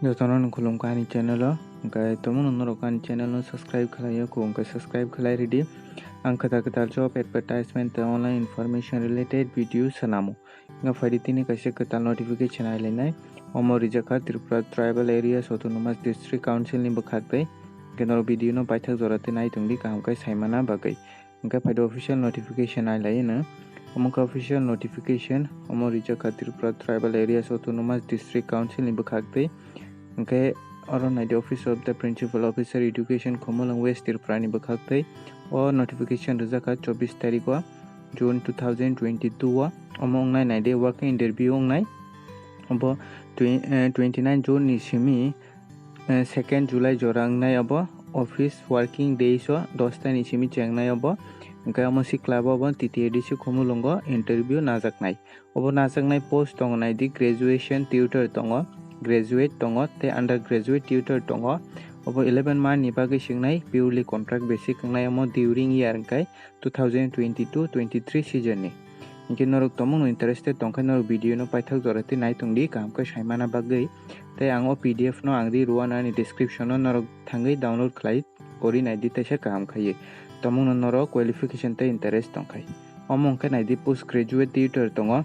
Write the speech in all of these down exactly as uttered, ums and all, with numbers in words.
Jotono no khulumkha ani channel o, hwnkhe tomungno norok ani channel no subscribe khlai ya kho, hwnkhe subscribe khlai ridi. Ang kwtal kwtal job advertisement tei online information related video swnamo. Hwnkhe phaidi tini kaisa kwtal notification ailainai. Omo rijak kha Tripura Tribal Areas Autonomous District Council ni bwkhak tei. Hwnkhe norok video no paithak jora tei nai tongdi kaham khe saimana bagwi. Hwnkhe phaidi official notification ailaino. Omo khe official notification, omo rijak kha Tripura Tribal Areas Autonomous District Council ni bwkhak tei. Hwnkhe oro naidi Office of the Principal Officer Education, Khumulwng, West Tripura ni bwkhak tei. O notification rijak kha chobbish tarikh o June two thousand twenty-two o. Omo wngnai naidi walk-in interview wngnai. Obo twen-, eh, twenty-nine June ni simi, eh, second July jora wngnai obo office working days o dosta ni simi chengnai obo. Hwnkhe omo sikla bo obo T T A D C Khumulwngo interview najaknai. Obo najaknai post tongo naidi graduation tutor tongo, graduate tongo tei undergraduate tutor tongo. Obo eleven month ni bagwi swngnai, purely contract basic wngnai omo during year hwnkhe two thousand twenty-two twenty-three season ni. Hwnkhe norok tomungno interested tongkhe norok video no paithak jora tei nai tongdi kaham khe saimana bagwi. Tei ang o P D F no ang ri rwano ani description o, norok thangwi download khlai kori naidi teisa kaham khaiwi. Tomungno norok qualification tei interest tongkhai. Omo hwnkhe naidi post graduate tutor tongo.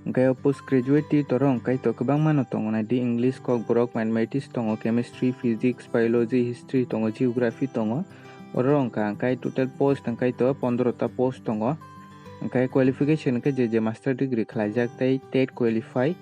Hwnkhe o post graduate tutor o hwnkhe to kwbangma no tongo naidi English, Kokborok, Mathematics tongo, Chemistry, Physics, Biology, History tongo, Geography tongo. Oro hwnkha hwnkhe total post hwnkhe to pondro ta post tongo. Hwnkhe qualification hwnkhe je je master degree khlaijak tei tet qualify,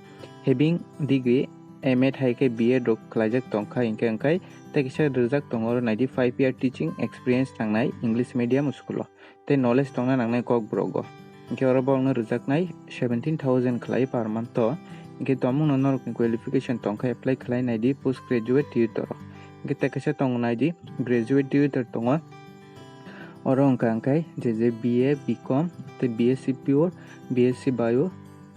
having degree M Ed hai khe B Ed rok khlaijak tongkha hwnkhe hwnkhe tei kisa rijak tongo oro naidi five year teaching experience nangnai English medium school o. Tei knowledge tongna nangnai Kokborok o. Hwnkhe oro borokno rwjaknai seventeen thousand khlai per month o. Hwnkhe tomungno norokni qualification tongkha apply khlai naidi post graduate tutor o. Hwnkhe tei kaisa tongo naidi graduate tutor tongo. Oro wngkha hwnkhe je je B A, B Com tei B S C Pure, B S C Bio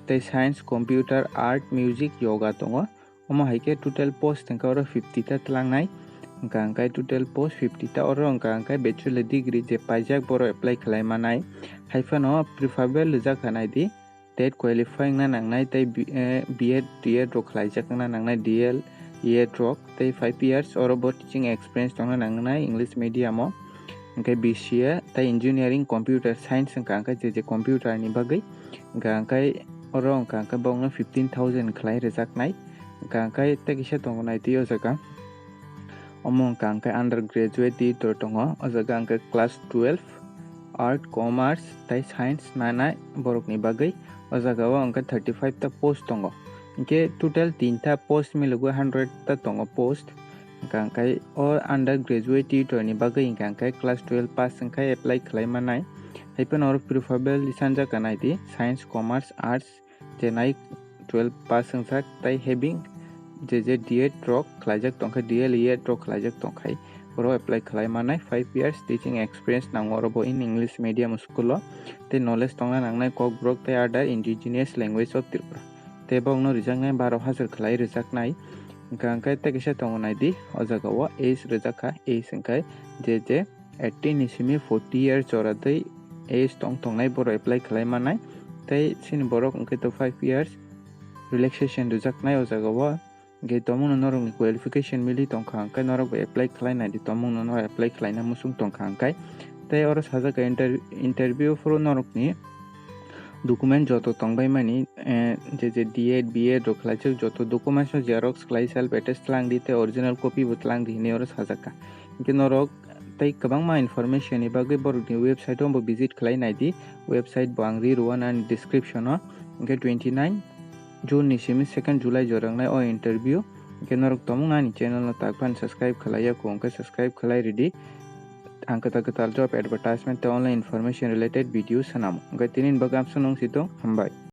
tei Science, Computer, Art, Music, Yoga tongo. Omo hai khe total post hwnkhe oro fifty ta tlangnai. Hwnkha hwnkhe total post fifty ta, oro wngkha hwnkhe bachelor degree je paijak borok apply khlai manai. Hai phano preferable rijak kha naidi, tet qualify wngna nangnai tei B-, eh, B Ed, D Ed rok khlaijak wngna nangnai, D L, E Ed rok tei five years oro bo teaching experience tongna nangnai English medium o. Hwnkhe B C A tei engineering computer science wngkha hwnkhe je je computer ni bagwi. Hwnkha hwnkhe oro wngkha hwnkhe bokno fifteen thousand khlai rwjaknai. Hwnkha hwnkhe tei kisa tongo naitwi o jaga. Omo wngkha hwnkhe undergraduate tutor tongo. O jaga hwnkhe class twelve, art, commerce tei science nanai borokni bagwi. O jaga o hwnkhe thirty five ta post tongo. Hwnkhe total tinta post milogwi hundred ta tongo post. Hwnkha hwnkhe o undergraduate tutor ni bagwi hwnkha hwnkhe class twelve pass wngkhe apply khlai manai. Hai phano oro preferable sanjak ka naidi science, commerce, arts, je nai twelve pass wngjak tei having je je D Ed rok khlaijak tongkha, D L E Ed rok khlaijak tongkhai, borok apply khlai manai five years teaching experience nango oro bo in English medium school o, tei knowledge tongna nangnai Kokborok tei other indigenous language of Tripura. Tei bokno rijaknai baro hajar khlai rijaknai. Hwnkha hwnkhe tei kisa tongo naidi, o jaga o age rijak kha, age hwnkhe je je eighteen ni simi forty year jora tei age tong tongnai borok apply khlai manai. Tei chini borok hwnkhe to five years relaxation rijaknai o jaga o. Hwnkhe tomungno norokni qualification mili tongkha hwnkhe norok bai apply khlai naidi, tomungno norok apply khlaina muchung tongkha hwnkhe. Tei oro sajak kha inter-, interview phuru norokni document joto tongbaimani, eh, je je D Ed, B Ed rok khlaijak joto documents no xerox khlai self attest tlang di tei original copy bo tlang di hinwi oro sajak kha. Hwnkhe norok tei kwbangma information ni bagwi borokni website o bo visit khlai naidi, website bo ang ri rwano ani description o. Hwnkhe twenty nine June ni simi second July jora wngnai o interview. Hwnkhe norok tomungno ani channel no tak phano subscribe khlai ya kho, hwnkhe subscribe khlai ridi. Ang kwtal kwtal job advertisement tei online information related video swnamo. Hwnkhe tini ni bagwi amsong nung si tong, hambai.